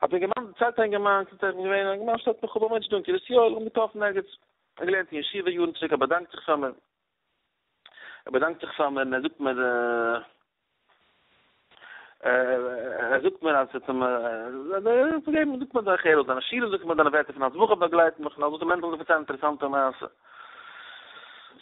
האט מיר אינגערמאן דערציילט א אינגערמאן, קומט אויך געווען א אינגערמאן שטעלט מיך אפ א מענטש דא אין קרית יואל, איך האב אים געטראפן ערגעץ, ער האט געלערנט אין ישיבה יארן צוריק, ער באדאנקט זיך פאר מיר, ער באדאנקט זיך פאר מיר און ער זאגט מיר, ער זאגט מיר אז ס'האט אים געגעבן, זאגט מיר דורך ער האט זיינע שיעורים, זאגט מיר דיינע ווערטער פון אלס בחור באגלייטן מיך, און אלס וואס מענדל זאל פארציילן אינטערעסאנטע מעשה.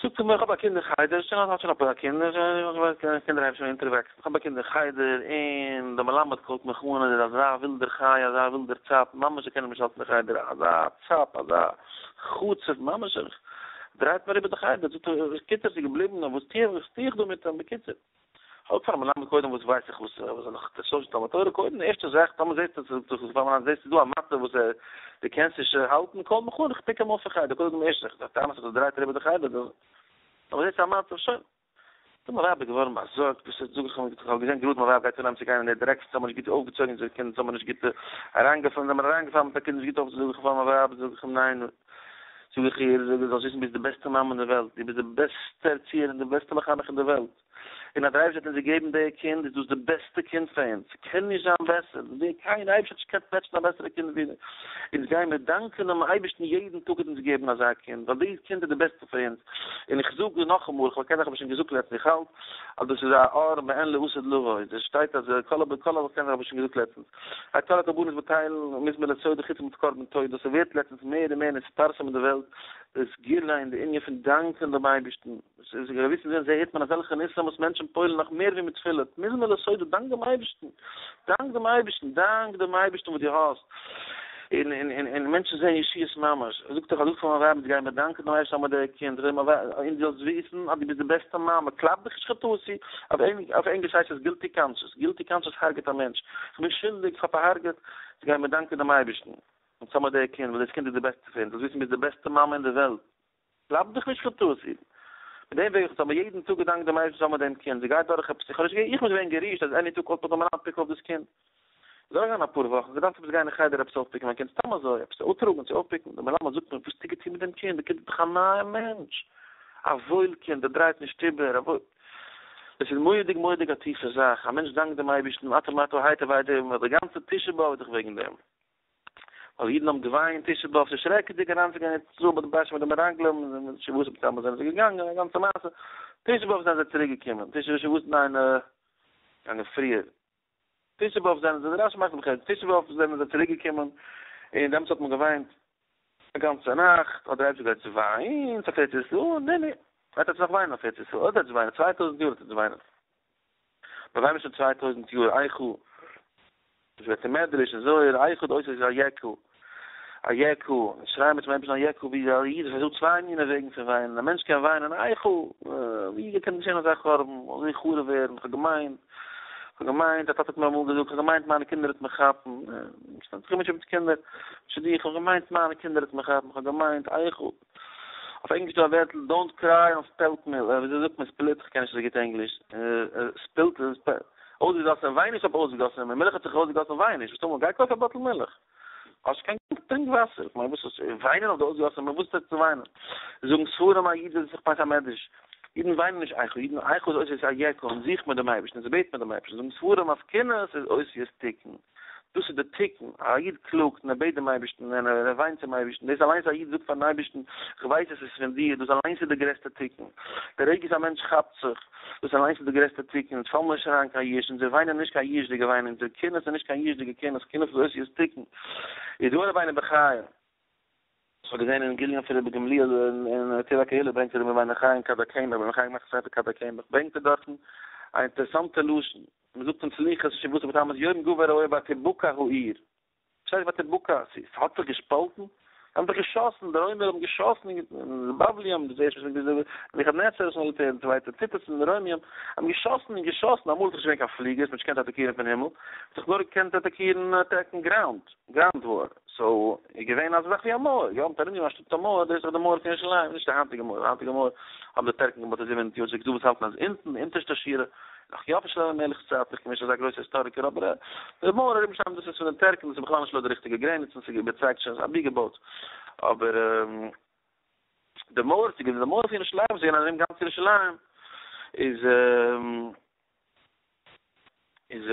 זאגט ער מיר, איך האב א קינד אין חדר, שוין האט שוין אפאר קינדער, קינדער הייבן שוין אונטערוואקסן, איך האב א קינד אין חדר, און דער מלמד קאלט מיך אן אז ער איז אזא ווילדער חיה, אזא ווילדער צאפ, ממש זיי קענען אים נישט האלטן אין חדר, אזא צאפ, אזא חצוף, ממש ער דרייט מיר איבער די חדר, זאגט ער, בקיצור ס'איז געבליבן, וואס טו איך דא מיט אים, בקיצור. האלט פאר א מלמד קודם וואס ווייס איך וואס וואס זאל איך טוישן תלמוד תורה קודם די ערשטע זאך טאמער זעסטו זעסטו דא א מצב וואס דו קענסט נישט האלטן קאל מיך אן איך pick אים אויף פון חדר קודם די ערשטע זאך טענות אז ער דרייט אריבער די חדר טאמער זעסטו א מצב שוין דא מיין ווייב איז געווארן באזארגט וואס זאג איך איך האב געזען גראד מיין ווייב גייט אנהייבן צו גיין אין די direction האבן נישט גוט אויפגעצויגן אונזערע קינדער האבן נישט גוט אריינגעפארן זענען אריינגעפארן מיט א קינד נישט גוט אויפצוזאגן איך פאר מיין ווייב זאג איך אים ניין זאג איך איר, זאג איך, זאלסט וויסן ביסט די בעסטע מאמע אין די וועלט, דו ביסט די בעסטע ערציער און די בעסטע מחנך אין די וועלט, און אז דער אייבערשטער האט אונז געגעבן די קינד איז דאס די בעסטע קינד פאר אונז, ס'קען נישט זיין בעסער, די קיין אייבערשטער האט נישט געקענט match ן א בעסערע קינד ווי אונז גייען מיר דאנקען דעם אייבערשטן יעדן טאג האט אונז געגעבן אזא קינד, ווייל די קינד איז די בעסטע פאר אונז, און איך זאג נאכאמאל, איך קען איך האב עס שוין געזאגט לעצטנס, איך האלט אז דאס איז א אור מעין לעתיד לבוא, עס שטייט אז כל כל איך קען איך האב עס שוין געזאגט לעצטנס. א כל הקרבנות בטל מזמור לתודה חוץ מיט קרבן תודה, ס'ווערט לעצטנס מער און מער נתפרסם אין די וועלט די סגולה און די ענין פון דאנקען דעם אייבערשטן, ס'איז אין געוויסן זין זעהט מען אזעלכע ניסים וואס מענטשן פועל'ן נאך מער ווי מיט תפילה, מזמור לתודה, דאנק דעם אייבערשטן, דאנק דעם אייבערשטן, דאנק דעם אייבערשטן וואס דו האסט, און און און און מענטשן זעהן ישועות ממש, זאגט איך זאג פאר מיין ווייב אונז גייען מיר דאנקען דעם אייבערשטן האבן מיר די קינד, און דו זאלסט וויסן אז דו ביסט די בעסטע מאמע, קלאפ דיך נישט חטאתי, אויף ענגליש הייסט עס guilty conscious, guilty conscious הרג'ט א מענטש, איך בין שולדיג, איך האב פארהרג'עט, אונז גייען מיר דאנקען דעם אייבערשטן, אונז האמיר די קינד, ווייל דאס קינד איז די בעסטע פאר אונז, זאלסט וויסן ביסט די בעסטע מאמע אין די וועלט, קלאפ דיך נישט חטאתי. מיט דעם וועג האט מען יעדן טאג געדאנקט דעם אייבערשטן זאל מען דעם קינד, ס'גייט דורך עפעס, איך האב נישט איך בין געווען גערישט אז any טאג קאלט מיך דער מלמד pick אויף דאס קינד. דורכגיין אפאר וואכן, געדארפט עפעס גיין אין חדר עפעס אויפ pick ן מיין קינד, סתם אזוי, עפעס אפטראגן צו אויפ pick ן, דער מלמד זאגט מיר, וואס האסטו געטון מיט דעם קינד, די קינד איז דאך א נייע מענטש, א וואויל קינד, ער דרייט נישט איבער, א וואויל. דאס איז מורא'דיג מורא'דיג א טיפע זאך, א מענטש דאנקט דעם אייבערשטן, אתה מעתה היטב היטב, די גאנצע תשעה באב איז דאך וועגן דעם. ווייל אידן האבן געוויינט תשעה באב, ס'איז שרעקעדיג אריינצוגיין אין ארץ ישראל ביי די פרשה מיט די מרגלים, און שבעה עשר בתמוז זענען זיי געגאנגען, א גאנצע מעשה, תשעה באב זענען זיי צוריק געקומען, תשעה שבעה עשר ניין געגאנגען פריער, תשעה באב זענען זיי, רשי מאכט דעם חשבון, תשעה באב זענען זיי צוריק געקומען, און דעמאלטס האט מען געוויינט א גאנצע נאכט, האט דער אייבערשטער געזאגט וויינט אויף ארץ ישראל, ניין ניין, וועט עטס נאך וויינען אויף ארץ ישראל, אויב וועט עטס וויינען, 2000 יאר וועט עטס וויינען. מיר וויינען שוין 2000 יאר, איכה, דאס ווערט אין מדרש אין זוהר, איכה די אותיות איז איכה, איכה, אונז שרייען מיר צום אייבערשטן איכה ווי א איד, עס איז דא צוויי מיני וועגן פון וויינען, א מענטש קען וויינען איכה, ווי קען געשען אזא חורבן, אזוי חרוב ווערן, איך האב געמיינט, איך האב געמיינט, א טאטע האט מיר אמאל געזאגט, איך האב געמיינט מיינע קינדער וועט מען כאפן, שטעלט זיך מיט קינדער, איך האב געמיינט מיינע קינדער וועט מען כאפן, איך האב געמיינט, איכה. אויף ענגליש איז דא א ווערטל don't cry on spilt milk, וויאזוי זאגט מען spilled? איך קען נישט אזוי גוט ענגליש. spilled איז אויסגעגאסען וויין נישט אויף אויסגעגאסענע מילך, מילך האט זיך אויסגעגאסען וויין נישט, מסתמא גיי קויף א bottle מילך. האסט קיין געלט טרינק וואסער, איך מיין וואס איז וויינען אויף די אויסגעגאסענע מילך, וואס איז דא צו וויינען? זאגן ספרים א איד איז איך מיין א מדרש, אידן וויינען נישט איכה, אידן איכה איז אותיות איכה און זוכט מען דעם אייבערשטן און זיי בעט מען דעם אייבערשטן, זאגן ספרים אז קינות איז אותיות תיקון. דאס איז די תיקון, א איד קלאגט און ער בעט דעם אייבערשטן און ער וויינט צום אייבערשטן, דאס אליינס א איד זאגט פארן אייבערשטן, איך ווייס עס איז פון דיר, דאס אליינס איז די גרעסטע תיקון, די רגע וואס א מענטש כאפט זיך, דאס אליינס איז די גרעסטע תיקון, אונז פאלן מיר נישט אריין קיין יאוש, אונזער וויינען איז נישט קיין יאוש'דיגע וויינען, אונזער קינות איז נישט קיין יאוש'דיגע קינות, קינות איז אותיות תיקון, איז דא רבינו בחיי. איך האב געזען אין גיליון פון רבי גמליאל אין תורה הקהילה ברענגט ער רבינו בחיי כד הקמח, רבינו בחיי מאכט ספר כד הקמח, ברענגט ער דארטן א אינטערעסאנטע לשון, מען זאגט אין סליחות שבעה עשר בתמוז יום גבר האור ותבקע העיר, וואס הייסט ותבקע? ס'האט זיך געשפאלטן? זיי האבן דאך געשאסן, די רוימער האבן געשאסן, די בבלים, די ערשטע נבוכדנצר'ס מיליטער, די צווייטע טיטוס און די רוימים, האבן געשאסן און געשאסן, אמאל איז דאך נישט געווען קיין פליגערס, מען האט נישט געקענט אטאקירן פון הימל, מען האט דאך נאר געקענט אטאקירן אטאקן ground, ground war. So איז געווען אזא זאך ווי א מויער, יא, מ'האט ארומגענומען א שטאט א מויער, דאס איז דאך די מויער פון ירושלים, נישט די היינטיגע מויער, די היינטיגע מויער האבן די טערקן געבויט אין זיבענטן יאר, ס'איז דא וואס האלטן אז אונטן, די אונטערשטע שורה, נאך יא פון שלמה המלך'ס צייט, איך בין נישט אזא גרויסע היסטאריקער, אבער די מויער ארום ירושלים דאס איז פון די טערקן, דאס איז בכלל נישט לויט די ריכטיגע גרעניצן, ס'איז איבערצייגט שוין, ס'איז אבי געבויט, אבער די מויער, ס'איז געווען די מויער פון ירושלים, ס'איז געווען ארום גאנץ ירושלים, איז איז.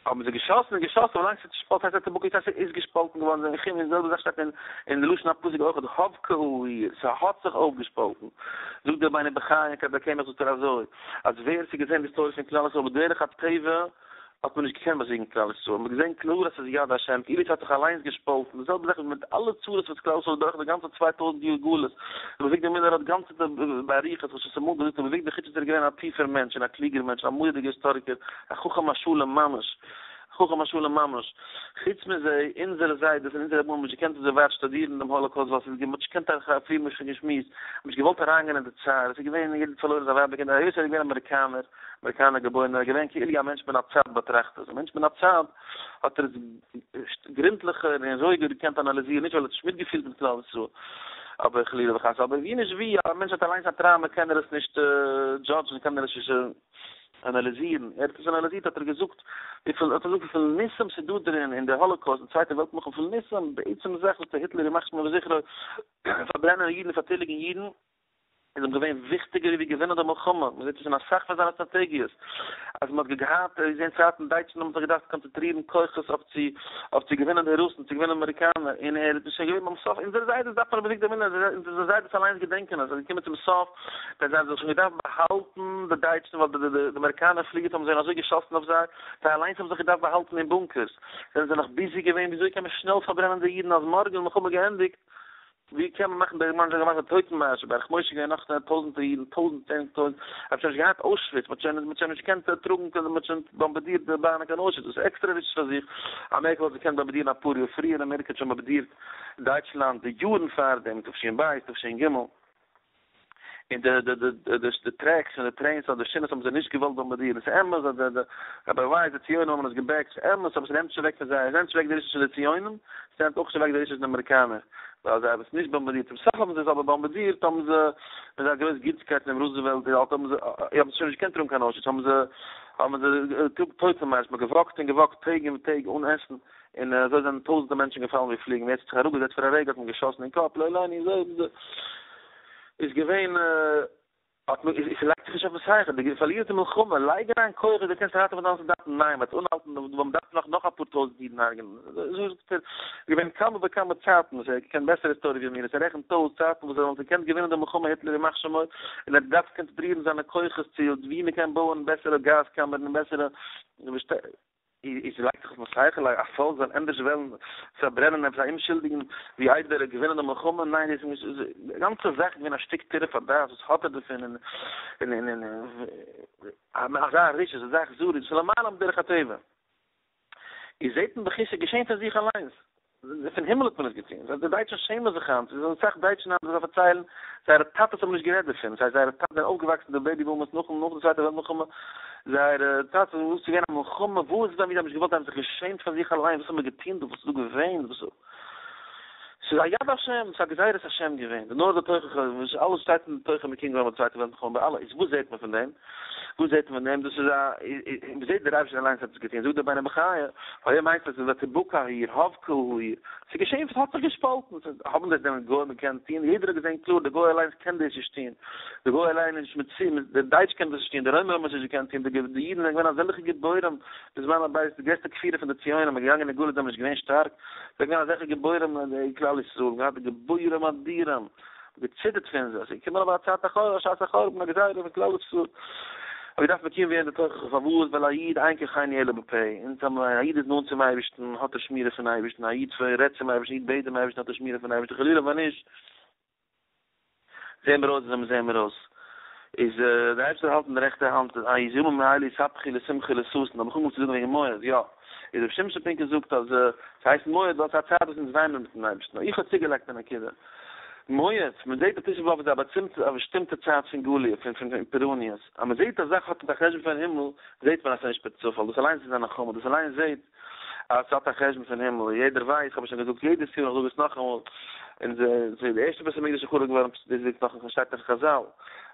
האבן זיי געשאסן און געשאסן ווילאנג ס'איז צושפאלטן הייסט ותבקע ס'הייסט ס'איז געשפאלטן געווארן און די זעלבע זאך שטייט אין אין די לשון הפסוק אויך הובקעה העיר ס'האט זיך אויפגעשפאלטן זאגט דער רבינו בחיי אין כד הקמח זאגט ער אזוי אז ווער ס'האט געזען די היסטאריע פון כלל ישראל בדרך הטבע האט מען נישט געקענט באזיגן כלל ישראל מ'האט געזען קלאר אז ס'איז יד השם כאילו ס'האט זיך אליינס געשפאלטן די זעלבע זאך איז מיט אלע צרות וואס כלל ישראל איז דורך די גאנצע 2000 יאר גלות ר' אביגדור מילער האט גאנצע באריכות וואס שוין אמאל געזאגט ר' אביגדור חוץ איז ער געווען א טיפער מענטש און א קלוגער מענטש און א מורא'דיגער היסטאריקער א חכם השלם ממש, א חכם השלם ממש. חוץ מזה, אונזערע זיידעס און אונזערע רבנים האבן נישט געקענט אזוי ווייט שטודירן דעם האלאקאוסט ווייל ס'איז געווען, מ'האט נישט געקענט אריין, פריער האט מען שוין געשמועסט, מ'האט נישט געוואלט אריינגיין אין די צער, עס איז געווען, יעדער האט פארלוירן זיין ווייב און קינדער, היות ער איז געווען אמעריקאנער, אמעריקאנער געבוירן, ער איז געווען כאילו א מענטש מן הצד באטראכט עס, א מענטש מן הצד האט ער עס גרונטליכער און רואיגער געקענט אנאליזירן, נישט ווייל ער האט נישט מיטגעפילט מיט כלל ישראל, אבער חלילה וחס, אבער ווי נישט ווי, א מענטש האט אליינס א טראומא קען ער עס נישט דזשאדזשן, קען ער עס נישט. אנאליזירן, ער האט עס אנאליזירט האט ער געזאגט וויפיל האט ער געזאגט וויפיל ניסים ס'איז דא דערין אין די האלאקאוסט און צווייטע וועלט מלחמה וויפיל ניסים בעצם זאך וואס היטלער ימח שמו וזכרו פארברענען אידן און פארטיליגן אידן איז אים געווען וויכטיגער ווי געווינען די מלחמה, מען זעט עס אין אסאך פון זיינע סטראטעגיעס אז מען האט געהאט געזען צייטן דייטשן האבן זיך געדארפט קאנצענטרירן כוחות אויף צו אויף צו געווינען די רוסן צו געווינען אמעריקאנער און ער איז שוין געווען ביים סוף אונזערע זיידעס דארף מען אבער נישט דערמאנען אונזערע זיידעס אליינס געדענקען אז עס איז געקומען צום סוף ווען זיי האבן זיך שוין געדארפט באהאלטן די דייטשן ווייל די די אמעריקאנער פליגערס האבן זיי אזוי געשאסן אויף זיי, זיי אליינס האבן זיך געדארפט באהאלטן אין בונקערס, זענען זיי נאך ביזי געווען וויאזוי קען מען שנעל פארברענען די אידן אז מארגן איז מלחמה געענדיגט, ווי קען מען מאכן די מען האט געמאכט די טויטן מארש, ברך משה געווען נאך טויזענטער אידן, טויזענט צענדליגע טויזענט, האט שוין נישט געהאט אוישוויץ, מען האט שוין מען האט שוין נישט געקענט טראגן מען האט שוין באמבעדירט די באנען קיין אוישוויץ, דאס איז עקסטערע רשעות פאר זיך, אמעריקע וואלט געקענט באמבעדירן אפאר יאר פריער, אמעריקע האט שוין באמבעדירט דייטשלאנד די יארן פארדעם, תש"ב, תש"ג. און די די די די די טרעקס און די טרעינס אדער שינעס האבן זיי נישט געוואלט באמבארדירן, ס'איז אמת אז די די רבי ווייס די ציונים האבן עס געבעקט, ס'איז אמת אבער ס'נעמט נישט אוועק פון זיי, עס נעמט נישט אוועק די רשעות פון די ציונים, ס'נעמט אויך נישט אוועק די רשעות פון די אמעריקאנער, ווייל זיי האבן עס נישט באמבארדירט, צום סוף האבן זיי עס אבער באמבארדירט, האבן זיי מיט זייער גרויס גוטסקייט און רוזעוועלט און אלט האבן זיי האבן זיי שוין נישט געקענט טראגן קיין אוישוויץ האבן זיי האבן זיי טויטע מארש, מ'האט געוואקט און געוואקט טעג און טעג אן עסן. און אזוי זענען טויזענטער מענטשן געפאלן ווי פליגן, ווער עס האט זיך אראפגעזעצט פאר א רגע האט מען געשאסן אין קאפ, לא עלינו, אזוי איז געווען, האט מען, עס לייגט זיך נישט אויפן שכל, דו פארלירסט די מלחמה, לייג אריין כוחות, דו קענסט ראטעווען דיינע סאלדאטן, ניין, מ'וועט אנהאלטן, מען דארף נאך נאך אפאר טויזענט אידן הרג'נען, אזוי זאגט ער, געווען כמה וכמה צייטן וואס ער קען בעסער היסטאריע ווי מיר, עס רעכנט אויס צייטן וואס ער וואלט געקענט געווינען די מלחמה היטלער ימח שמו, און ער האט געדארפט קאנצענטרירן זיינע כוחות צו ווי מען קען בויען בעסערע גאז קאמערן און בעסערע. איז לייגט זיך אויפן שכל א פאלק זאל ענדערש וועלן פארברענען עפעס א אומשולדיגן ווי איידער געווינען די מלחמה? ניין דאס איז נישט, די גאנצע זאך איז געווען א שטיק טירוף הדעת וואס האט ער דערפון און און און און אזא רשעות אזא אכזריות דאס איז למעלה מדרך הטבע איז זעט מען בכיס איז געשען פון זיך אליינס. פון הימל האט מען עס געטון. די דייטשן שעמען זיך היינט. ס'איז אסאך דייטשן היינט וואס זיי פארציילן, זייערע טאטעס האבן נישט גערעדט דערפון. ס'הייסט זייערע טאטעס זענען אויפגעוואקסן די baby boomers נאכן נאך די צווייטע וועלט מלחמה. זייערע טאטעס וואס איז געווען א מלחמה וואס ווען ווי זיי האבן נישט געוואלט זיי האבן זיך געשעמט פאר זיך אליין וואס האבן מיר געטון דא וואס איז דא געווען וואס ס'איז א יד השם ס'איז א גזירת השם געווען די נאר די תוכחה וואס אלעס שטייט אין די תוכחה מקוים געווארן ביי די צווייטע וועלט מלחמה ביי אלע איז וואס זעט מען פון דעם? וואס זעט מען פון דעם? דאס איז א מען זעט דער אייבערשטער אליינס האט עס געטון, זאגט דער רבינו בחיי, פאר מיינט עס ותבקע העיר, הובקעה העיר, ס'איז געשען, ס'האט זיך געשפאלטן, האבן דאס דען גוים געקענט טון? יעדער האט געזען קלאר, דער גוי אליינס קען דאס נישט טון, דער גוי אליין איז נישט מצוי, דער דייטש קען דאס נישט טון, די רוימער האבן עס נישט געקענט טון, די אידן זענען געווען אזעלכע גיבורים בזמן הבית, די גרעסטע כפירה פון די ציונים, מ'איז געגאנגען אין גלות זיי זענען נישט געווען שטארק, זיי זענען געווען אזעלכע גיבורים כלל ישראל, געהאט גיבורים אדירים. געציטערט פון זיי, ס'איז געקומען אבער א צייט אחרון, א שעת החורבן, א גזירה פון כלל ישראל, האט געדארפט מקוים ווערן די תוכחה, פארוואס? ווייל א איד אין כוחנו אלא בפה, אונז האבן א איד איז נאנט צום אייבערשטן האט ער שמירה פון אייבערשטן, א איד רעדט צום אייבערשטן, א איד בעט דעם אייבערשטן האט ער שמירה פון אייבערשטן, חלילה ווען נישט, זעהן מיר אויס ווי מיר זעהן מיר אויס, איז דער אייבערשטער האלט אין די רעכטע האנט, איז ימים האלה יספחו לשמחה ולששון, האב איך אנגעהויבן צו זאגן וועגן מועד, יא. איז רבי שמשון פינקוס זאגט אז ס'הייסט מועד ווייל ס'איז א צייט וואס אונז וויינען מיטן אייבערשטן, איך האב צוגעלייגט א נקודה, מועד, מען זעט אז תשעה באב איז א באשטימטע צייט פון גליה, פון פון פורעניות, אז מען זעט א זאך האט מיט א חשבון פון הימל, זעט מען אז ס'איז נישט פער צופאל, דאס אליינס איז א נחמה, דאס אליינס זעט אז ס'האט א חשבון פון הימל, יעדער ווייסט, כ'האב עס שוין געזאגט יעדעס יאר און כ'זאג עס נאכאמאל, און די ערשטע בית המקדש איז חרוב געווארן, דאס ליגט נאך שטייט אין חזל.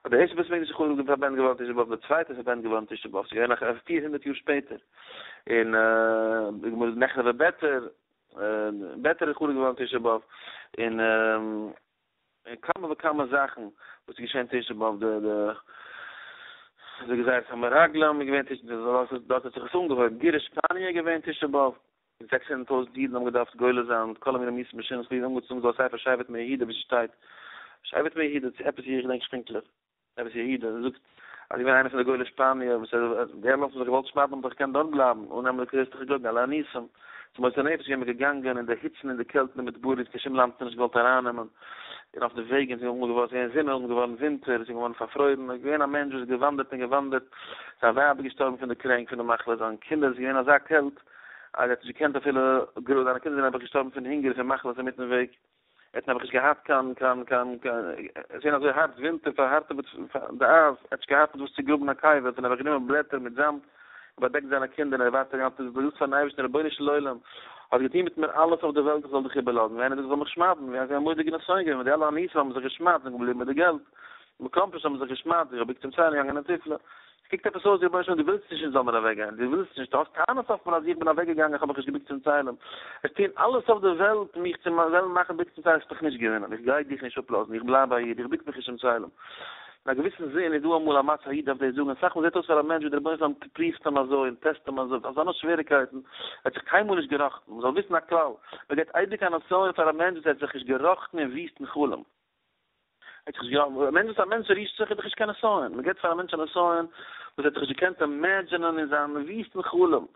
אז די ערשטע בית המקדש איז חרוב געווארן פארברענט געווארן תשעה באב, די צווייטע איז פארברענט געווארן תשעה באב, ס'איז געווען נאך 400 יאר שפעטער, און די גמרא זאגט נחרבה ביתר, ביתר איז חרוב געווארן תשעה באב, און כמה וכמה זאכן וואס איז געשען תשעה באב, די די. די גזירת המרגלים איז געווען תשעה דארט האט זיך עס אנגעהויבן, גירוש שפאניע איז געווען תשעה באב, 600 טויזנט אידן האבן געדארפט גולה זיין, כל המיני מיתות משונות חלילה אנגעצויגן זאל ספר שבט מיהודה ווי ס'שטייט שבט מיהודה צו עפעס איך געדענק נישט פונקטליך. עפעס יהודה זאגט אז געווען איינער פון די גולי שפאניע וואס ער די אלע וואס האבן זיך געוואלט שמד'ן האבן זיך געקענט דארט בלייבן אננעמען די קריסטליכע גלויבן אלע אנוסים צו מוסר נפש געווען מען געגאנגען אין די היצן און די קעלטן אין מדבריות קיין שום לאנד האט נישט געוואלט ארייננעמען און אויף די וועגן איז אמאל געווארן ס'איז געווען זומער און געווארן ווינטער עס איז געווארן פארפרוירן איז געווען א מענטש וואס איז געוואנדערט און געוואנדערט זיין ווייב איז געשטארבן פון די קרענק פון די מחלה זיין קינדער עס איז געווען אזא קעלט אז ער האט נישט געקענט אפילו זיינע קינדער זענען נעבעך געשטארבן פון הונגער פון מחלות אינמיטן וועג. ער האט נעבעך נישט געהאט קיין קיין קיין קיין עס איז געווען אזוי הארט ווינטער פארהארטעוועט די אייז, ער האט נישט געהאט מיט וואס צו גראבן א קבר, האט ער נעבעך גענומען בלעטער מיט זאמד און באדעקט זיינע קינדער און ער איז ווייטער געגאנגען, האט ער געזאגט פארן אייבערשטן רבונו של עולם, האסט געטון מיט מיר אלעס אויף די וועלט איך זאל דיך איבערלאזן, ווען איינער זאגט איך זאל מיך שמד'ן, ווי אזוי א מורא'דיגע נסיון געווען, ווען די אלע אנוסים האבן זיך געשמד'ט זענען געבליבן מיט די געלט, די מקומפלשט האבן זיך געשמד'ט, זיך געבוקט צום ציון און געגאנגען אין תיפלה. ס'קוקט עפעס אויס רבונו של עולם דו ווילסט נישט אונז זאל מיר אוועק גיין, דו ווילסט נישט, דו האסט טענות אויף מיר אז איך בין אוועק געגאנגען איך האב מיך נישט געבוקט צום צלם, עס טוען אלעס אויף די וועלט מיך צו וועלן מאכן בוקן צום צלם, וועסט מיך נישט געווינען, איך גיי דיך נישט אפלאזן, איך בלייב א איד, איך בוק מיך נישט צום צלם. אין א געוויסן זין איז דא אמאל א מצב א איד דארף דאס זאגן, אסאך מאל זעט אויס פאר א מענטש ווי דער רבונו של עולם פריווט אים אזוי און טעסט אים אזוי, מיט אזאנע שוועריקייטן, ער האט זיך קיינמאל נישט געראכטן, מען זאל וויסן א כלל, מען געבט אייביג א נסיון פאר א מענטש וואס ער האט זיך נישט געראכטן אין וויסטן חלום. האט זיך נישט געראכטן, א מענטש וואס א מענטש רישט זיך איז דאך נישט קיין נסיון, מען געבט פאר א מענטש א נסיון וואס ער האט זיך נישט געקענט אימעדזשינען אין זיין וויסטן חלום.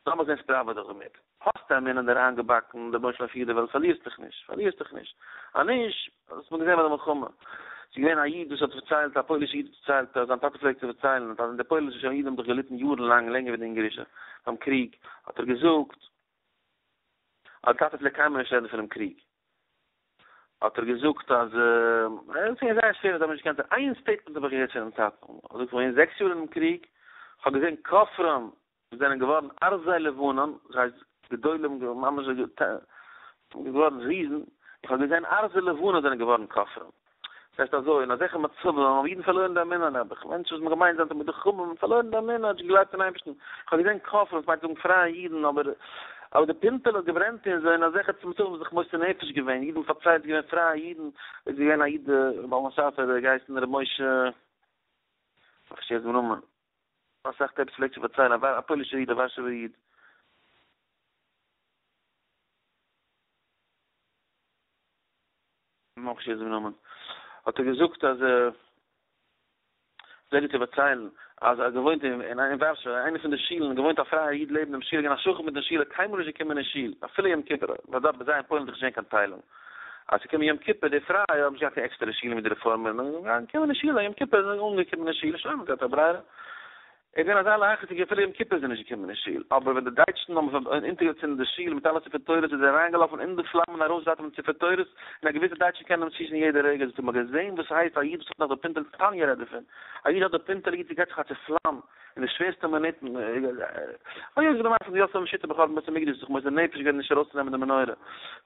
לאמיר זען ספראווע דיך דערמיט. האסט א אמונה דיר איינגעבאקן, דער רבונו של עולם פירט די וועלט, פארלירסט דיך נישט, פארלירסט דיך נישט. אז נישט, האט מען געזען ביי די מלחמה. ס'איז געווען א איד וואס האט פארציילט, א פוילישע איד האט פארציילט, אז זיין טאטע פלעגט צו פארציילן, אז אין די פוילישע אידן האבן דאך געליטן יארן לאנג לענגער ווי די אונגערישע ביים קריג, האט ער געזאגט, אז די טאטע פלעגט קיינמאל נישט רעדן פונעם קריג. האט ער געזאגט אז עס איז זייער שווער, זיי האבן נישט געקענט, איין statement האב איך געהערט פונעם טאטן, ער זאגט איך בין זעקס יאר אינעם קריג, איך האב געזען כופרים וואס זענען געווארן ארזי לבנון, דאס הייסט גדולים ממש געווארן ריזן, איך האב געזען ארזי לבנון זענען געווארן כופרים. דאס הייסט אזוי, אין אזעלכע מצבים האבן אידן פארלוירן די אמונה נעבעך, מענטשן וואס מ'האט געמיינט זענען תלמידי חכמים האבן פארלוירן די אמונה, האט נישט געגלייבט אין אייבערשטן, איך האב געזען כופרים, וואס מיינט זאגן פרייע אידן, אבער אבער די פינטעלע האט געברענט אין זיי, אין אזעלכע מצבים האבן זיך מוסר נפש געווען, אידן פארציילט געווען פרייע אידן, איז געווען א איד בעל מספר, ער האט געהייסן ר' משה, איך ווייס נישט דעם נאמען, אסאך tapes פלעגט צו פארציילן, א פוילישער איד, א ווארשעווער איד. נאך נישט דעם נאמען, האט ער געזאגט אז ער פלעגט צו פארציילן אז ער האט געוואוינט אין אין ווארשע אין איינע פון די שילן געוואוינט א פרייער איד לעבן דעם שול געווען א שכן מיט דעם שול ער איז קיינמאל נישט געקומען אין שול אפילו יום כיפור ווייל דארט ביי זיי אין פוילן איז דאך נישט געווען קיין טיילונג אז ס'איז געקומען יום כיפור די פרייע האבן נישט געהאט קיין עקסטערע שילן ווי די רעפארמער און געקומען אין שול א יום כיפור זענען אנגעקומען אין שול שוין מ'האט געהאט א ברירה. ער איז געווען אזא להכעיס'יגער אפילו יום כיפור איז ער נישט געקומען אין שול, אבער ווען די דייטשן האבן אונטערגעצינדן די שול מיט אלע ספר תורות איז ער אריינגעלאפן אין די פלאמען ארויסראטעווען ספר תורות, און א געוויסע דייטשן קענען אים שיסן יעדע רגע, זאגט ער מ'האט געזען וואס ס'הייסט א איד וואס האט נאך די פינטעלע תניא רעדט דערפון, א איד האט די פינטעלע איד ס'געט זיך א צופלאם אין די שווערסטע מינוטן, אוי אוי די מעשה פון יוסף המשוטה בחורבן בית המקדש זיך מוסר נפש געווען נישט ארויסצונעמען די מנורה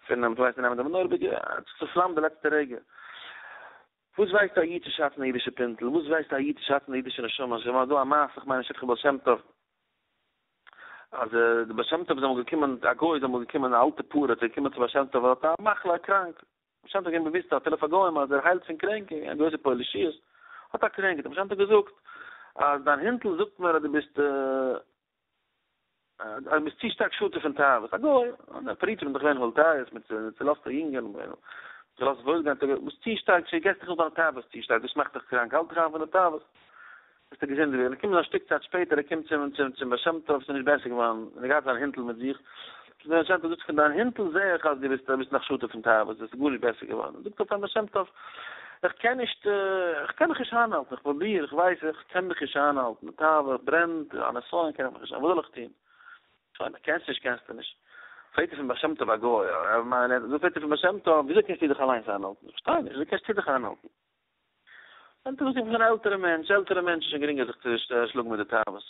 פונעם פלאץ צו נעמען די מנורה, האט זיך צופלאמט די לעצטע רגע. וואס ווייסט א איד צו שאצן א אידישע פינטל? וואס ווייסט א איד צו שאצן א אידישע נשמה? ס'איז דא א מעשה, איך מיין אין שבחי בעל שם טוב, אז די בעל שם טוב איז אמאל געקומען, א גוי איז אמאל געקומען, א אלטע פאר איז געקומען צו בעל שם טוב, ער האט א מחלה, א קראנק, בעל שם טוב איז געווען באוויסט אפילו פאר גוים אז ער היילט פון קרענק, א גרויסע פועל ישועות, האט א קרענק, האט דער בעל שם טוב געזאגט אז דיין הינטל זאגט מיר אז דו ביסט אז דו ביסט צו שטארק שוטה פון תאוות, א גוי, די פריצים זענען דאך געווען הולטייעס מיט צולאזטע יונגען, געלאזט וואויל גיין, דו ביסט צו שטארק, דו געסט דיך נאך דיינע תאוות צו שטארק, דאס מאכט דיך קראנק, האלט דיך איין פון די תאוות, וועסטו געזונט ווערן. קומט א שטיק צייט שפעטער, ער קומט צום צום צום בעל שם טוב, ס'איז נישט בעסער געווארן, און ער געהאט זיין הינטל מיט זיך, דער בעל שם טוב זאגט, פון דיין הינטל זע איך אז דו ביסט ביסט נאך שוטה פון תאוות, עס איז גארנישט בעסער געווארן. זאגט ער פארן בעל שם טוב, איך קען נישט, איך קען מיך נישט איינהאלטן, איך פרוביר, איך ווייס, איך קען מיך נישט איינהאלטן, די תאווה ברענט, א נסיון קען איך מיך נישט, וואס זאל איך טון? שוין, קענסט נישט, קענסטו נישט. פרעגט ער פון בעל שם טוב א גוי, אזוי פרעגט ער פון בעל שם טוב, וויאזוי קענסטו דיך אליינס איינהאלטן? איך פארשטיי נישט, וויאזוי קענסטו דיך איינהאלטן? ענטפערט ער, איך בין אן עלטערע מענטש, עלטערע מענטש איז שוין גרינגער זיך צו שלאגן מיט די תאוות.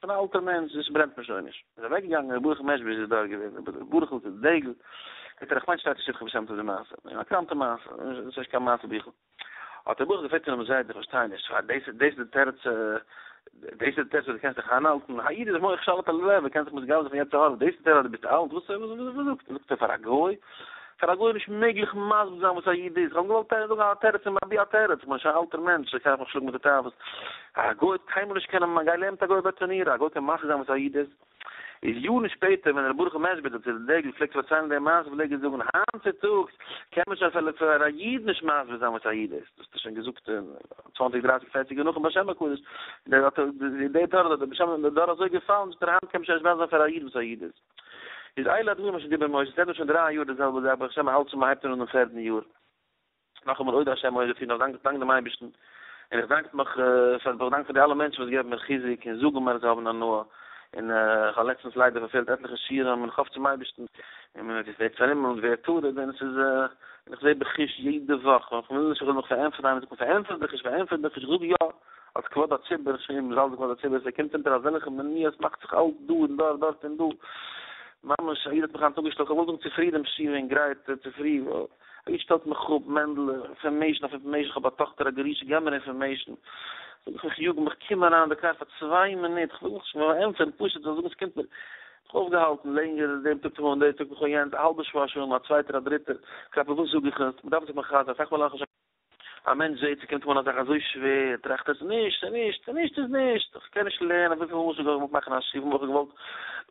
כ'בין א אלטער מענטש, דאס ברענט מיר שוין נישט. איז אוועק געגאנגען ר' ברוך מעזשביזש איז דארט געווען, ר' ברוכ'ל צו די דגל, זאגט ער איך מיין שטייט אין שבחי בעל שם טוב די מעשה, א קראנטע מעשה, דאס איז נישט קיין מעשה ביכל. האט ר' ברוך געפרעגט פונעם זיידע איך פארשטיי נישט, דאס איז די תירוץ, דאס איז די תירוץ אז דו קענסט דיך איינהאלטן, א איד איז מח שליט על הלב, ער קען זיך מתגבר זיין פון יצר הרע, דאס איז די תירוץ אז דו ביסט אלט, וואס זאגט ער פאר א גוי? פאר א גוי איז נישט מעגליך מסביר זיין וואס א איד איז. איך האב געוואלט זאגן א תירוץ און אבי א תירוץ, איך בין שוין א אלטער מענטש, איך קען מיך שלאגן מיט די תאוות. א גוי וועט קיינמאל נישט קענען, גיי לערן מיט א גוי ברטנורא, א גוי קען מסביר זיין וואס א איד איז. איז יארן שפעטער ווען ר' ברוך מעזשביזשער צו די דגל פלעגט פארציילן די מעשה פלעג ער זאגן היינט צוטאגס קען מען שוין אפילו פאר א איד נישט מסביר זיין וואס א איד איז, דאס האט ער שוין געזאגט צוואנציג דרייסיג פערציג יאר נאכן בעל שם הקדוש, די דור האט דער בעל שם דור אזוי געפאלן זאגט ער היינט קען מען שוין נישט מסביר זיין פאר א איד וואס א איד איז. איז אלה הדברים אשר דיבר משה, ס'רעדט מען שוין דריי יאר די זעלבע זאך ברוך השם מ'האלט שוין מ'הייבט אן דעם פערדן יאר. נאכאמאל אודה השם מודה לפי נאך דאנק דאנק דעם אייבערשטן, און איך דאנק מיך פאר איך דאנק פאר די אלע מענטשן וואס געבן מיר חיזוק און זאגן מיר אז זיי האבן הנאה, און איך האב לעצטנס ליידער פארפעלט עטליכע שיעורים און איך האף צום אייבערשטן, און מען ווערט פארנומען און ווערט טרוד און עס איז און איך זע בחוש יעדע וואך, ווען איך וויל נישט איך וויל מיך פארענטפערן איינער זאגט מיר פארענטפער דיך נישט פארענטפער דיך נישט איך זאג יא אלס כבוד הציבור, איך שוין מזלזל כבוד הציבור, ס'קומט אונטער אזעלכע מניעות מאכט זיך אלץ דא און דארט דארט און דא, ממש א איד האט מיך היינט אפגעשטעלט, איך האב געוואלט זאגן צופרי דעם שיעור און גרייט צופרי. א איד שטעלט מיך אפ, מענדל, אינפארמעישן אויף אינפארמעישן, כ'האב א טאכטער א גרושה, געב מיר אינפארמעישן. זאג איך, איך יאג מיך, קום אריין אין די קאר פאר צוויי מינוט, כ'וויל מיך נישט פארענטפערן, פשוט זאל זאגן ס'קומט מיר. מיך אויפגעהאלטן לענגער, דעם טאג טאג אן, דעם טאג אן יענץ, א האלבע שעה א שעה אן, א צווייטער א דריטער, כלפי וואס זאג איך עס, מ'דארף זיך מחזק, אסאך מאל לאך איך א מענטש זעט ס'קומט אים אן א זאך אזוי שווער, טראכט ער, ס'נישט, ס'נישט, ס'נישט איז נישט, איך קען נישט לערנען, וויפיל מאל שוין געוואלט מאכן א שיעור, וויפיל מאל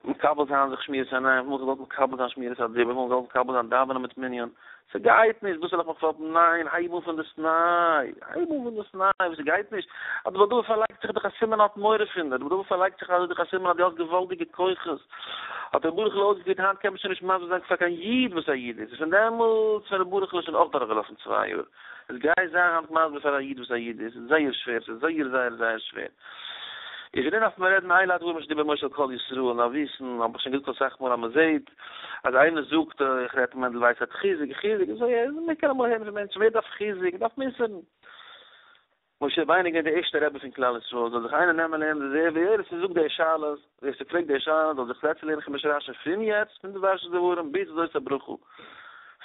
איך געוואלט מקבל זיין זיך שמירת עיניים, וויפיל מאל איך געוואלט מקבל זיין שמירת הדיבור, וויפיל מאל איך געוואלט מקבל זיין דאווענען מיט מנין, ס'גייט נישט, וואס זאל איך מיך פאלגן, ניין, הייב אן פון דאס ניי, הייב אן פון דאס ניי, וואס ס'גייט נישט, אז די בעל דבר פארלייגט זיך איז דאך א סימן האט מורא פון דיר, די בעל דבר פארלייגט זיך איז דאך א סימן אז דו האסט געוואלדיגע כוחות, האט ר' ברוכ'ל אויסגעפירט היינט קען מען שוין נישט מסביר זיין פאר קיין איד וואס א איד איז, פון דעמאלטס פון ר' ברוכ'ל איז שוין אויך דורכגעלאפן צוויי יאר, איז גיי זיי היינט מסביר פאר א איד וואס א איד איז, ס'איז זייער שווער, ס'איז זייער זייער זייער שווער. איז פון דעם דארף מען רעדן אלה הדברים אשר דיבר משה אל כל ישראל, און וויסן, האב איך שוין געזאגט אסאך מאל אז מען זעט אז איינער זאגט איך רעד מענדל ווייס האט חיזוק, חיזוק, מען קען אמאל הערן פון מענטשן ווער דארף חיזוק, מען דארף מוסר'ן. משה רבינו געווען דער ערשטער רבי פון כלל ישראל, זאל זיך איינער נעמען לערנען די זעהר, ווער עס זאגט די שאלות, ווער ס'פרעגט די שאלות, זאל זיך זעצן לערנען חומש רשי פון יעצט, פון די פרשת דברים ביז וזאת הברכה,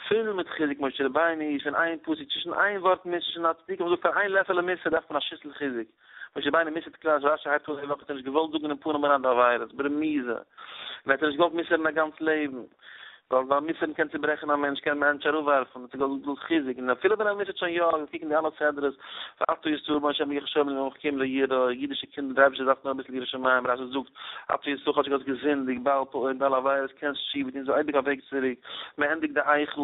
פול מיט חיזוק, משה רבינו איז פון איין פסוק צווישן איין ווארט מוסר צווישן א צדיק, מ'זאגט פאר איין לעפעלע מוסר דארף מען א שיסל חיזוק, משה רבינו מוסר'ט כלל רשי הייבט אן די וואך האט ער נישט געוואלט זאגן אין פנים אריין די עבירות, ברמיזה, און האט ער נישט געוואלט מוסר'ן א גאנץ לעבן. ווייל ווייל מוסר'ן קען צוברעכן א מענטש, קען מענטש אראפווארפן, ס'איז גאר גאר חיזוק, און אפילו ווען ער מוסר'ט שוין יא, און קוקן די אלע סדרות, ועתה ישראל בני השם יחשוב למען חכמים לא ירא, אידישע קינדער, דער אייבערשטער דארף נאר אביסל יראת שמים, רשי זאגט, עתה ישראל כאטשיג האסט געזינדיגט, בעל פעור, בעל עבירות, קענסט תשובה טון, ס'איז אייביג א וועג צוריק, מען ענדיגט די איכה,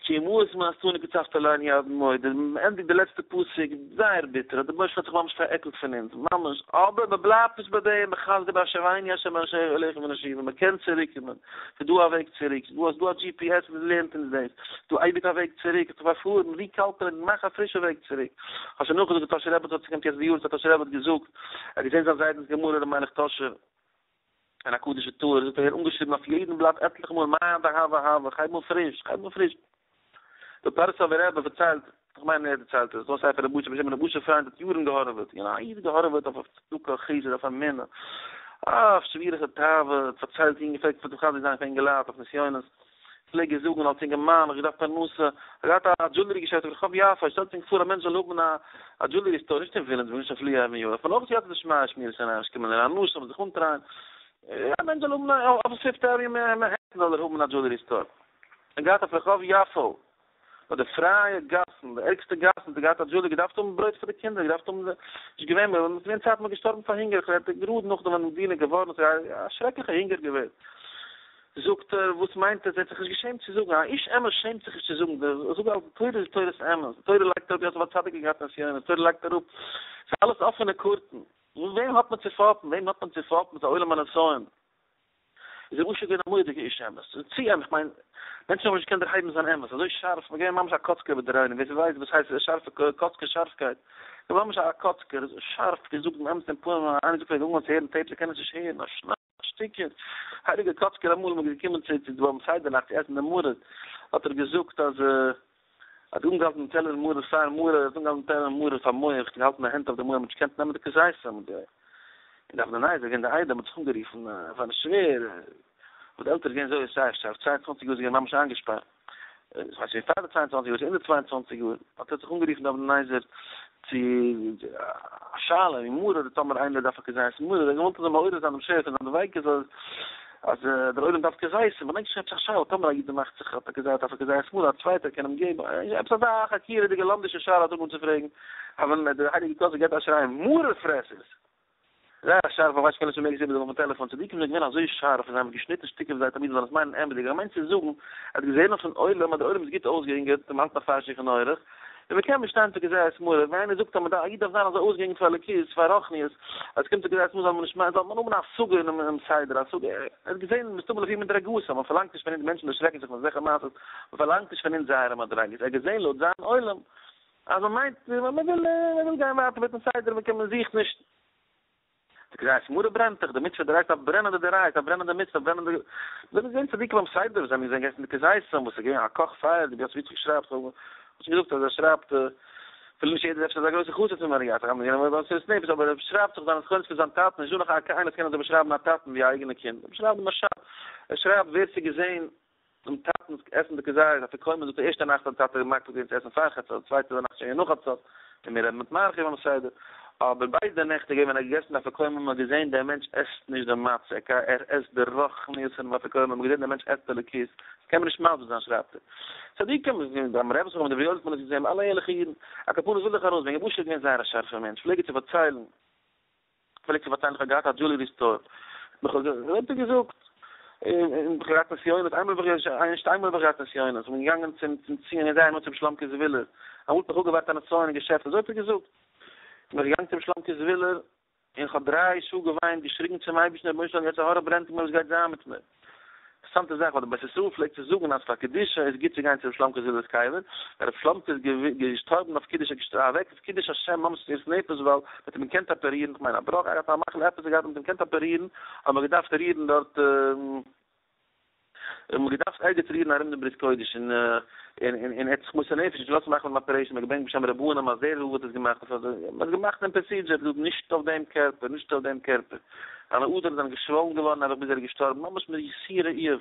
כי מאוס מאסתנו קצפת עלינו עד מאוד, מען ענדיגט די לעצטע פסוק, זייער ביטער, דער אייבערשטער האט זיך ממש פארעקלט פון אונז, ממש, אבער מען בלייבט נישט ביי דעם, מען חזר'ט איבער השיבנו ה' אשר אליך ונשובה, מען קען צוריק קומען, ס'איז דא א וועג צוריק, ס'איז דא ס'איז דא א GPS וואס לערנט אונז דאס, ס'איז דא אייביג א וועג צוריק, האסט זיך פארפארן, recalculate, מאך א פרישע וועג צוריק. כ'האב שוין נאכגעזאגט די טאהשער רבי האט ס'קומט יעצט די יארצייט טאהשער רבי האט געזאגט, ער האט געזען זיין זיידנ'ס גמרא ר' מיילעך טאהשער, אין א קדוש וטהור, זאגט ער, ער האט אנגעשריבן אויף יעדן בלאט עטליכע מאל מאי דהוה הוה, כ'הייב אן פריש, כ'הייב אן פריש. דער פאריסאווער רבי פארציילט, איך מיין ער האט דערציילט עס, דא א ספר רבי אשר בשם רבי אשר פריינד האט יארן געהארעוועט, יא א איד געהארעוועט אויף צדקה, חסד, אויף אמונה, אויף שבירת התאווה, האט פארציילט יונגע פלעגט מחזק זיין פאר אינגעלייט אויף נסיונות, פלעג ער זאגן אלס אינגערמאן האב איך געדארפט פרנסה, איך האב געהאט א דזשולערי געשעפט אויף רחוב יפו, שטעלט ענק פאר א מענטש זאל האבן א א דזשולערי store נישט אין וויליאמסבורג נישט אויף לי עוועניו, דארף מען אויך סייעתא דשמיא שמירת עיניים קומען אריין נשים זיך אנטרייען, א מענטש זאל האבן א אויף פיפט עוועניו מאנהעטן זאל ער האבן א דזשולערי store, ער האט געהאט אויף רחוב יפו ביי די פרייע גאסן, די ערגסטע גאסן, האט ער געהאט א דזשולערי, געדארפט האבן ברויט פאר די קינדער, געדארפט האבן, נישט געווען מער, עס איז געווען צייטן מען איז געשטארבן פאר הונגער, איך רעד גראד נאכדעם ווען די מדינה איז געווארן, עס איז א שרעקליכע הונגער געווען. זאגט ער, וואס מיינט עס? ער האט זיך נישט געשעמט צו זאגן, א איש אמת שעמט זיך נישט צו זאגן, איך זאג אלץ, די תורה איז תורת אמת, די תורה לייגט אראפ, יוסף הצדיק האט געהאט נסיונות, די תורה לייגט אראפ, ס'איז אלעס אפענע קארטן, וועם האט מען צו פאפן, וועם האט מען צו פאפן, ס'איז א עולם הנסיון. איז ר' אשר געווען א מורא'דיגע איש אמת, צו אמת, איך מיין, מענטשן האבן נישט געקענט דערהייבן זיין אמת, אזוי שארף, מ'איז געווען ממש א קאצקער בדורנו, ווער ס'ווייסט וואס הייסט שארפע קאצקער שארפקייט, געווען ממש א קאצקער, שארף געזאגט דעם אמת אין פנים, איינער זאגט ער האט אנגעהויבן צו הערן tapes ער קען עס נישט הערן, א שניי. שטיקער. הייליגער קאצקער אמאל איז מען געקומען צו צו ביים סדר נאכט צו עסן די מרור האט ער געזאגט אז ער האט אנגעהאלטן דעם טעלער מרור פאר מרור ער האט אנגעהאלטן דעם טעלער מרור פאר מח געהאלטן די הענט אויף די מרור מ'האט נישט געקענט נעמען די כזיתים און די און די אבני נזר געווען די איידעם האט זיך אנגערופן פארן שווער וואס די עלטער איז געווען זייער זייער שארף 22 יאר איז געווען ממש איינגעשפארט. איך ווייס נישט פאר די 22 יאר, אין די 22 יאר, האט ער זיך אנגערופן די אבני נזר צו א שאלה אין מרור, טאמער איינער דארף א כזית מרור, ער האט געוואלט אזוי מעורר זיין דעם שווער פון זיין דביקות אז. אז דער עולם דארף כזיתים, מען נישט עפעס א שאלה, טאמער א איד מאכט זיך האט א כזית דארף ער כזית מרור, א צווייטער קען אים געבן, עפעס אזא חקירה'דיגע לומדישע שאלה האט ער אנגעהויבן צו פרעגן, אבער דער הייליגער קאזאק געבט א שריי, מרור פרעסערס! זייער א שארף, איך ווייס נישט מעג עס איבערזאגן אויפן טעלעפאן, צדיקים זענען געווען אזוי שארף און זיי האבן געשניטן שטיקער פון זייער תלמידים זאלן עס מיינען אמת'דיג, איך מיין צו זאגן, ער האט געזען אויפן עולם אז דער עולם איז גוט אויסגעהונגערט און מען האלט נאך פאר שולחן עורך, און מען קען נישט שטיין צו כזית מרור, ווען איינער זאגט אז מען דארף, א איד דארף זיין אזוי אויסגעהונגערט פאר אלוקות, פאר רוחניות, אז עס קומט צו כזית מרור זאל מען נישט מיינען, זאל מען האבן א השגה אינעם סדר, השגה, ער האט געזען מסתמא לפי מדרגתו, מען פארלאנגט נישט פון אונז, מענטשן דערשרעקן זיך פון אזעלכע מעשות, מען פארלאנגט נישט פון אונז זייערע מדרגות, ער האט געזען לויט זיין עולם אז מען מיינט, מען וויל, מען וויל גיין ווייטער מיטן סדר, מען קען, מען זוכט נישט. די כזית מרור ברענט דאך, די מצוה דאורייתא א ברענענדע דאורייתא, א ברענענדע מצוה, א ברענענדע, זענען געווען צדיקים ביים סדר וואס זענען געווען געגעסן די כזיתים, וואס איז געווען א קאך פייער, די יוסף יצחק שרייבט, כ'האב שוין געזאגט אז ער שרייבט, אפילו נישט יעדער איז אפשר אזא גרויסע חסיד פון מהר י, מסירות נפש, אבער ער שרייבט זיך זיינע זכרונות פון זיין טאטן, נישט דא נאך איינער וואס קען אזוי באשרייבן א טאטן ווי א אייגענע קינד, ער באשרייבט דעם מהרש"ב, ער שרייבט ווער ס'איז געזען דעם טאטנ'ס עסן די כזית, אפיקומן זאגט די ערשטע נאכט האט די טאטע מקפיד געווען צו עסן פאר חצות, די צווייטע נאכט שוין נאך חצות, און מיר רעדן מיט מרחיב ביים סדר, אבער ביידע נעכט איז געווען ווען ער האט געגעסן די אפיקומן האט מען געזען דער מענטש עסט נישט די מצה, ער עסט די רוחניות פונעם אפיקומן, מען האט געזען דער מענטש עסט אלוקות, דאס קען מען נישט מסביר זיין שרייבט ער. צדיקים, ביים רבי זכרונו לברכה האט מען עס געזען, ביי אלע ערליכע אידן, על כל פנים וויל איך ארויסברענגען, ר' אשר איז געווען זייער א שארפער מענטש, פלעג ער צו פארציילן, פלעגט צו פארציילן איך האב געהאט א jewelry store, איך האב האט ער געזאגט, און איך האב געהאט נסיונות, איינמאל האב איך נישט איינמאל האב איך געהאט נסיונות, איך בין געגאנגען צום צום ציון אין זייער נאנט צום שלומקע זווילער, אמאל האט מיך אפגעווארט א נסיון אין געשעפט, אזוי האט ער געזאגט, בין איך געגאנגען צום שלומקע זווילער, און איך האב דריי שעה געוויינט, געשריגן צום אייבערשטן רבונו של עולם יצר הרע ברענט אין מיר וואס גייט זיין מיט מיר? אינטערעסאנטע זאך ווייל דער בית ישראל פלעגט צו זאגן אז פאר קדושה איז גוט צו גיין צו ר' שלומקע זווילער'ס קבר, ווען ר' שלומקע איז געשטארבן אויף קידוש אוועק אויף קידוש השם ממש מסירות נפש ווייל מ'האט אים געקענט אפערירן, כ'מיין א בראך, ער האט א מחלה עפעס געהאט מ'האט אים געקענט אפערירן, האט מען געדארפט רירן דארט. און מ'האט געדארפט ערגעץ רירן ארום דעם ברית קודש, און און און ער האט זיך מוסר נפש נישט געלאזט מאכן דעם operation, מ'האט געברענגט בשם רבנים אז דער רב האט עס געמאכט, מ'האט געמאכט דעם procedure, האט געזאגט נישט אויף דעם קערפער, נישט אויף דעם קערפער, זיינע אדערן זענען געשוואלן געווארן נעבעך ביז ער איז געשטארבן, ממש מיט יסורי איוב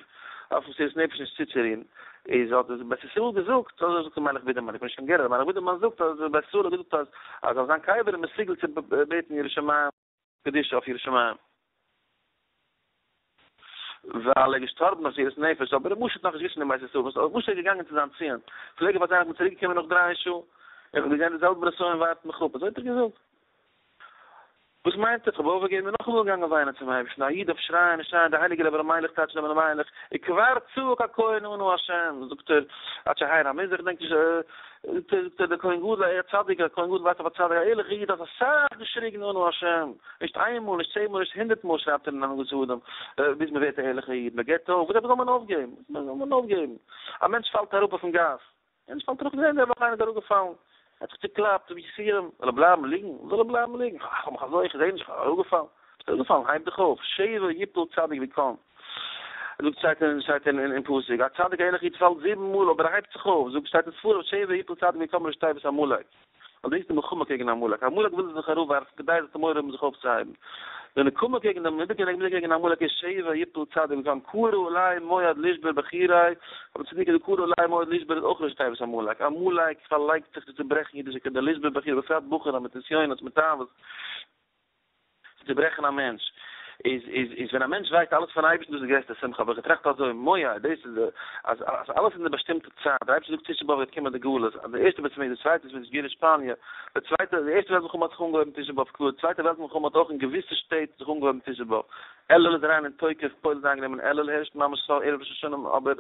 אויף מסירות נפש נישט צוצורירן, איז האט דער בית ישראל געזאגט, אזוי זאגט ר' מיילעך בידערמאן, איך בין נישט קיין גערער, ר' מיילעך בידערמאן זאגט אז דער בית ישראל האט געזאגט אז אז אויף זיין קבר איז מסוגל צו בעטן יראת שמים, קדושה אויף יראת שמים. ווייל ער איז געשטארבן אויף מסירות נפש, אבער ר' משה האט נאכנישט געוואוסט פון דעם בית ישראל, וואס ר' משה איז געגאנגען צו זיין ציון, פלעג ער פארציילן איך בין צוריק געקומען נאך דריי שעה, איך האב געזען די זעלבע נסיון ווארט מיך אפ, אזוי האט ער געזאגט. וואס מיינט איר, איך האב אויפגעגעבן און נאכאמאל געגאנגען וויינען צום אייבערשטן, א איד דארף שרייען און שרייען, דער הייליגער רבי ר' מיילעך טייטשט רבי ר' מיילעך, וכבר צעק הכהן אנא השם, זאגט ער, עד שהאיר המזרח, געדענק נישט, זאגט ער, דער כהן גדול, א צדיק, א כהן גדול ווייסט אויף א צדיק, א ערליכער איד האט אסאך געשריגן אנא השם, נישט איין מאל, נישט צען מאל, נישט הונדערט מאל שרייבט ער אין הנהגת האדם, ביז מען ווערט א ערליכער איד, מען געבט אויף, וואס עפעס זאל מען אויפגעבן? וואס זאל מען אויפגעבן? א מענטש פאלט אראפ אויפן גאס, א מענטש פאלט אראפ, געזען די וואך איינער איז אראפגעפאלן, ער האט זיך צוקלאפט, ווי יסורים, זאל ער בלייבן ליגן? זאל ער בלייבן ליגן, איך האב מיך אזוי, איך זע נישט, איך בין אראפגעפאלן, ביסט אראפגעפאלן, הייב דיך אויף, שבע יפול צדיק וקם. זאגט שטייט אין שטייט אין אין פסוק א צדיק א ערליכע איד פאלט זיבן מאל אבער ער הייבט זיך אויף, זאגט שטייט אין ספרים שבע יפול צדיק וקם ראשי תיבות עמלק, ווייל דאס איז די מלחמה קעגן עמלק, עמלק וויל זיך אראפווארפן כדי זאלסטו מורא האבן זיך אויפצוהייבן, די נקמה קעגן דעם מידה כנגד מידה קעגן עמלק איז שבע יפול צדיק וקם קרא עלי מועד לשבר בחירי, אבער צדיק איז קרא עלי מועד לשבר איז אויך ראשי תיבות עמלק, עמלק פארלייגט זיך צו צוברעכן אידישע קינדער לשבר בחירי בפרט בחורים מיט נסיונות מיט תאוות. צו צוברעכן א מענטש איז איז איז ווען א מענטש ווייסט אלעס פון אייבערשטן דאס איז די גרעסטע שמחה אבער איך טראכט אזוי מוה דאס איז די אז אז אלעס אין די באשטימטע צייט דער אייבערשטער זאגט תשעה באב וועט קומען די גלות אז די ערשטע בית המקדש די צווייטע איז מיט גירוש שפאניע די צווייטע די ערשטע וועלט מלחמה האט זיך אנגעהויבן תשעה באב קלאר די צווייטע וועלט מלחמה האט אויך אין געוויסע שטעט זיך אנגעהויבן תשעה באב אלול איז אריין אין תוקף פוילן איז איינגענומען אלול הערשט ממש סוף ערב ראש השנה אבער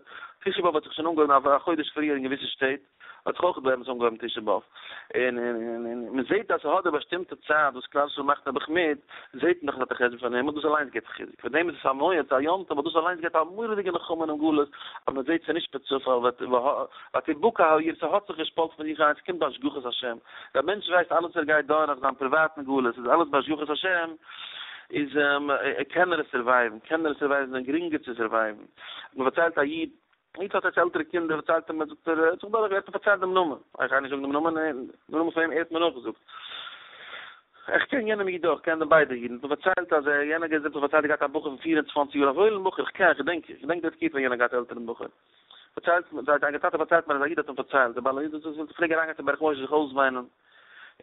תשעה באב האט זיך שוין אנגעהויבן א חודש פריער אין געוויסע שטעט. האט זיך אויך באמת אנגעהויבן תשעה באב, און און מען זעט אז ס'האט די באשטימטע צייט וואס כלל ישראל מאכט נעבעך מיט, זעט מען דאך אז האט א חשבון פון הימל, דאס אליינס גיבט חיזוק, פאר דעם איז עס א מועד, א יום טוב, ווייל דאס אליינס גיבט א מורא'דיגע נחמה אינעם גלות, אז מען זעט ס'איז נישט פער צופאל, ותבקע העיר, ס'האט זיך געשפאלטן פון זיך אליינס, ס'קומט בהשגחת השם, דער מענטש ווייסט אלעס וואס ער גייט דורך, זיין פריוואטן גלות, איז אלעס בהשגחת השם, איז קען ער עס survive ן, קען ער עס survive ן, ס'איז גרינגער צו survive ן. מען פארציילט א איד איד האט עס עלטערע קינדער פארציילט אים זאגט ער האט זיך דורך ער האט אים פארציילט דעם נאמען איך גיי נישט זאגן דעם נאמען דעם נאמען פון אים ער האט מיר נאכגעזאגט איך קען יענעם איד אויך קען די ביידע אידן האט מיר פארציילט אז יענער געזאגט האט פארציילט ער געהאט א בחור פון 24 יאר א וואוילן בחור איך קען איך געדענק איך געדענק די תקופה ווען יענער געהאט עלטערן בחור פארציילט זיין טאטע פארציילט מיר אז א איד האט אים פארציילט דער בעל איד פלעג אריינגיין צום ברך משה זיך אויסוויינען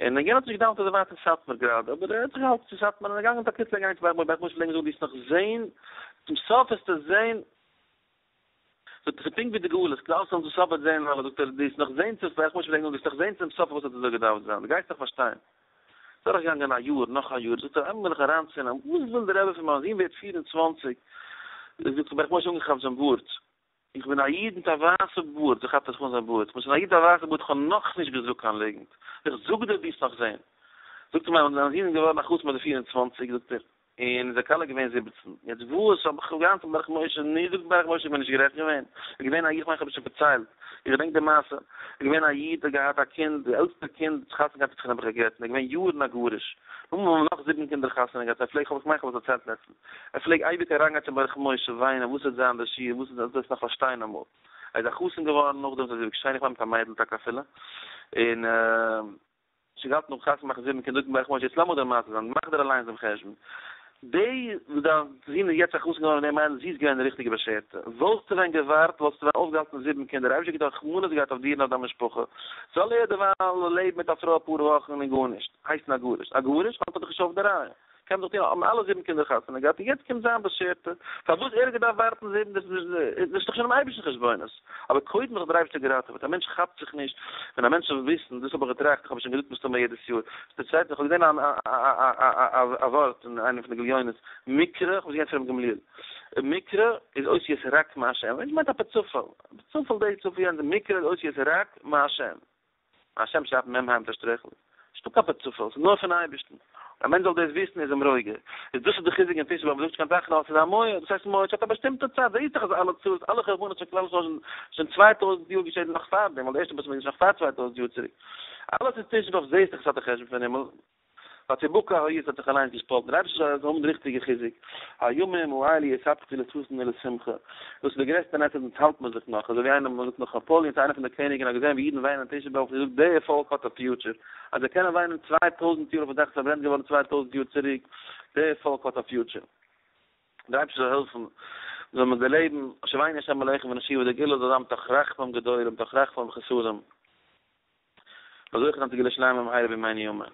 און יענער האט נישט געדאווענט אזוי ווייט אין סאטמאר גראדע, אבער ער האט זיך געהאלטן צו סאטמאר און איז געגאנגען מיט א קיצל געגאנגען צו ברך משה, ברך משה פלעגט אים זאגן דו וועסט נאך זעהן, צום סוף וועסטו זען, זאגט ער, ס'איז פונקט ווי די גלות, כלל ישראל צום סוף וועט זען אלעס, זאגט ער, דו וועסט נאך זען צום סוף, משה ברענגט נאך, דו וועסט נאך זען צום סוף פארוואס האט אזוי געדארפט זיין, דו גייסט נאך פארשטיין. ס'איז דורכגעגאנגען א יאר, נאך א יאר, זאגט ער, איינמאל בין איך אריין צו אים, וואס וויל דער רבי פון מיין זון ווערט 24, זאגט ער, ברך משה אנגעכאפט זיין בארד, איך בין א איד מיט א ווייסע בארד, אזוי כאפט ער זיך אן זיין בארד, איך בין שוין א איד מיט א ווייסע בארד, איך האב נאכנישט געזאגט קיין ליגנט, איך זאג דיר דו וועסט נאך זען. זאגט ער מיר, מיין זון איז געווארן א חתן ביי די 24, זאגט ער, און זיין כלה איז געווען 17, יעצט וואס האב איך געהאט צום ברך משה, נו זאגט ברך משה איך בין נישט גערעכט געווען, איז געווען א איד, איך מיין איך האב עס שוין פארציילט, איך געדענק די מעשה, איז געווען א איד האט געהאט א קינד, די עלטסטע קינד האט חתונה געהאט האט זיך נעבעך גע'גט, און איז געווען יארן א גרוש, נאכדעם האבן נאך זיבן קינדער חתונה געהאט, ער פלעג, איך מיין איך האב עס דערציילט לעצטנס, ער פלעג אייביג אריינגיין צום ברך משה וויינען וואס וועט זיין די שיעור, וואס וועט זיין, דו וועסט נאך פארשטיין אמאל. ער איז א חתן געווארן נאכדעם איז א זיווג שני, איך מיין מיט א מיידל טאקע אפילו, און שוין געהאלטן נאך חתונה מאכן זיבן קינדער, זאגט ברך משה יעצט לאמיר דיר מסביר זיין, מאך דיר אליינס דעם חשבון, די וואס דיין זון איז יעצט א חתן געווארן מיט די מיידל, זי איז געווען די ריכטיגע באשערטע, וואלסטו ווען געווארט וואלסטו ווען אויפגעהאלטן זיבן קינדער, דער אייבערשטער האט רחמנות געהאט אויף דיר און אויף דיין משפחה, זאל ער דערווייל לעבן מיט א פרוי אפאר וואכן און גארנישט, הייסן א גרוש, א גרוש האלט ער דאך נישט אויף די רייע. קען זיך טון, האבן אלע זיבן קינדער חתונה געהאט און יעצט קומט זיין באשערטע, פארוואס ער האט געדארפט ווארטן זיבן, דאס איז דאך שוין דעם אייבערשטנ'ס חשבונות, אבער קודם האט דער אייבערשטער געראטעוועט, א מענטש כאפט זיך נישט, ווען א מענטש זאל וויסן, דאס האב איך געטראכט, איך האב עס שוין געזאגט מסתמא יעדעס יאר, ס'דערציילט זיך, איך האב געזען א ווארט אין איינע פון די גליונות, מקרה, איך האב עס געהערט פון ר' גמליאל, מקרה איז אותיות רק מהשם, א מענטש מיינט א פערצופאל, צופאל דאס צופאל יענץ, מקרה איז אותיות רק מהשם. השם שרייבט מ ה מיט א שטרעכל. נישטא קיין פערצופאל, ס'איז נאר פון אייבערשטן. א מענטש זאל דאס וויסן איז אים רואיגער. איז דאס איז די חיזוק אין תשעה באב, מ'זאגט נישט קיין תחנון ווייל ס'איז א מועד, דאס הייסט מועד, ס'האט א באשטימטע צייט, זעהסט דאך אז אלע צרות, אלע חורבנות פון כלל ישראל זענען שוין 2000 יאר געשען נאך פארדעם, ווייל די ערשטע בית המקדש איז נאך פאר 2000 יאר צוריק. אלעס איז תשעה באב, זעהסט דאך עס האט א חשבון פון הימל. ותבקע העיר, ס'האט זיך אליינס געשפאלטן, דער אייבערשטער זאל האבן די ריכטיגע חיזוק, הימים האלה יספקו לששון ולשמחה, דאס איז די גרעסטע נס אז אונז האלט מיר זיך נאך, אזוי ווי איינער מ'זאגט נאך נאפאליאן צו איינער פון די קעניגן האט געזען ווי אידן וויינען תשעה באב האט ער געזאגט דער פאלק האט א future, אז זיי קענען וויינען 2000 יאר אויף א זאך וואס איז פארברענט געווארן 2000 יאר צוריק, דער פאלק האט א future. דער אייבערשטער זאל העלפן זאל מען דערלעבן, השיבנו השם אליך ונשובה, די גאולה זאל זיין מתוך רחמים גדולים, מתוך רחמים וחסדים. זאל זוכה זיין צו גאולה שלימה במהרה בימינו אמן.